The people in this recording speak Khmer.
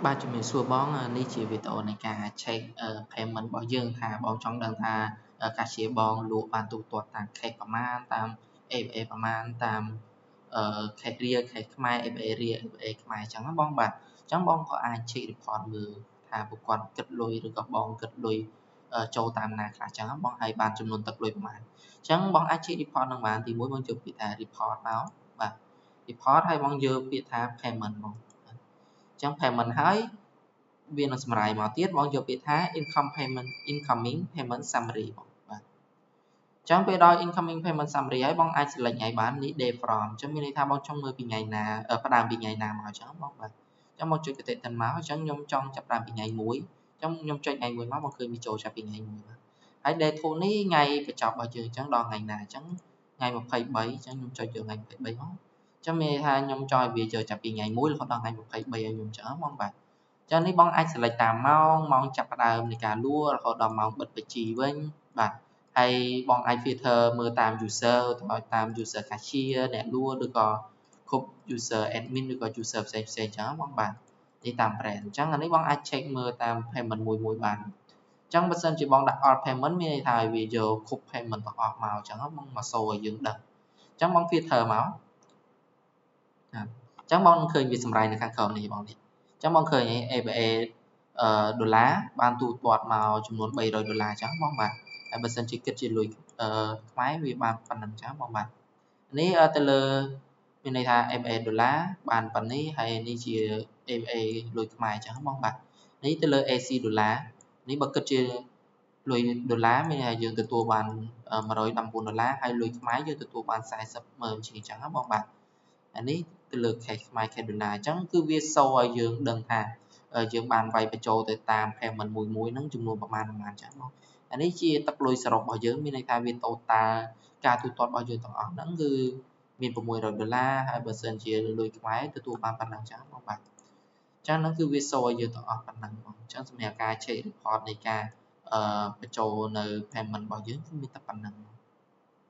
បាទជំរាបសួរបងនេះជាវីដេអូនៃការ check payment របស់យើងថាបងចង់ដឹងថា cashier បងលក់បានទូទាត់តាម cash ប្រមាណតាម ABA ប្រមាណតាម cash រៀល cash ខ្មែរ ABA រៀល ABA ខ្មែរអញ្ចឹងណាបងបាទអញ្ចឹងបងក៏អាច check report មើលថាពួកគាត់គិតលុយឬក៏បងគិតលុយចូលតាមណាខ្លះអញ្ចឹងបងហើយបានចំនួនទឹកលុយប្រមាណអញ្ចឹងបងអាច check report នឹងបានទីមួយបងយកពាក្យថា report មកបាទ report ហើយបងយកពាក្យថា payment បងអញ្ចឹង payment ហើយវានឹងសម្រាយមកទៀតបងយកពាក្យថា income payment incoming payment summary បងបាទអញ្ចឹងពេលដល់ incoming payment summary ហើយបងអាច select ថ្ងៃបាននេះ date from អញ្ចឹងមានន័យថាបងចង់មើលពីថ្ងៃណាផ្ដើមពីថ្ងៃណាមកអញ្ចឹងបងបាទអញ្ចឹងបងចុចកតិតិនមកអញ្ចឹងខ្ញុំចង់ចាប់ផ្ដើមពីថ្ងៃ1អញ្ចឹងខ្ញុំចុចថ្ងៃ1មកបងឃើញវាចូលចាប់ពីថ្ងៃ1បាទហើយ date to នេះថ្ងៃបញ្ចប់របស់យើងអញ្ចឹងដល់ថ្ងៃណាអញ្ចឹងថ្ងៃ23អញ្ចឹងខ្ញុំចុចយកថ្ងៃ23មកអញ្ចឹងមានន័យថាខ្ញុំចង់ឲ្យវាយកចាប់ពីថ្ងៃ1រហូតដល់ថ្ងៃ23ឲ្យខ្ញុំអញ្ចឹងបងបាទចឹងនេះបងអាច select តាមម៉ោងម៉ោងចាប់ផ្ដើមនៃការលក់រហូតដល់ម៉ោងបិទបញ្ជីវិញបាទហើយបងអាច filter មើលតាម user ទៅតាម user cashier អ្នកលក់ឬក៏គ្រប់ user admin ឬក៏ user ផ្សេងផ្សេងចឹងបងបាទនេះតាម brand អញ្ចឹងអានេះបងអាច check មើលតាម payment មួយមួយបានអញ្ចឹងបើសិនជាបងដាក់ all payment មានន័យថាវាយកគ្រប់ payment ទាំងអស់មកអញ្ចឹងបងមកសូឲ្យយើងដឹងអញ្ចឹងបង filter មកអញ្ចឹងបងនឹងឃើញវាសម្រាយនៅខាងក្រោមនេះបងនេះអញ្ចឹងបងឃើញ ABA ដុល្លារបានទូទាត់មកចំនួន300ដុល្លារអញ្ចឹងបងបាទហើយបើសិនជាគិតជាលុយខ្មែរវាបានប៉ុណ្ណឹងអញ្ចឹងបងបាទនេះទៅលើមានន័យថា ABA ដុល្លារបានប៉ុណ្នេះហើយនេះជា ABA លុយខ្មែរអញ្ចឹងបងបាទនេះទៅលើ AC ដុល្លារនេះបើគិតជាលុយដុល្លារមានន័យថាយើងទទួលបាន119ដុល្លារហើយលុយខ្មែរយើងទទួលបាន40ម៉ឺនជាងអញ្ចឹងណាបងបាទអានេះទៅលើ cash ខ្មែរ cash ដុល្លារអញ្ចឹងគឺវាសូឲ្យយើងដឹងថាយើងបានវាយបញ្ចូលទៅតាម payment មួយមួយហ្នឹងចំនួនប្រមាណប្រមាណអញ្ចឹងបងអានេះជាទឹកលុយសរុបរបស់យើងមានន័យថាវា total ការទូទាត់របស់យើងទាំងអស់ហ្នឹងគឺមាន600ដុល្លារហើយបើសិនជាលុយខ្មែរទទួលបានប៉ុណ្ណឹងអញ្ចឹងបងបាទអញ្ចឹងហ្នឹងគឺវាសូឲ្យយើងទាំងអស់ប៉ុណ្ណឹងបងអញ្ចឹងសម្រាប់ការ check report នៃការបញ្ចូលនៅ payment របស់យើងគឺមានតែប៉ុណ្ណឹងបង។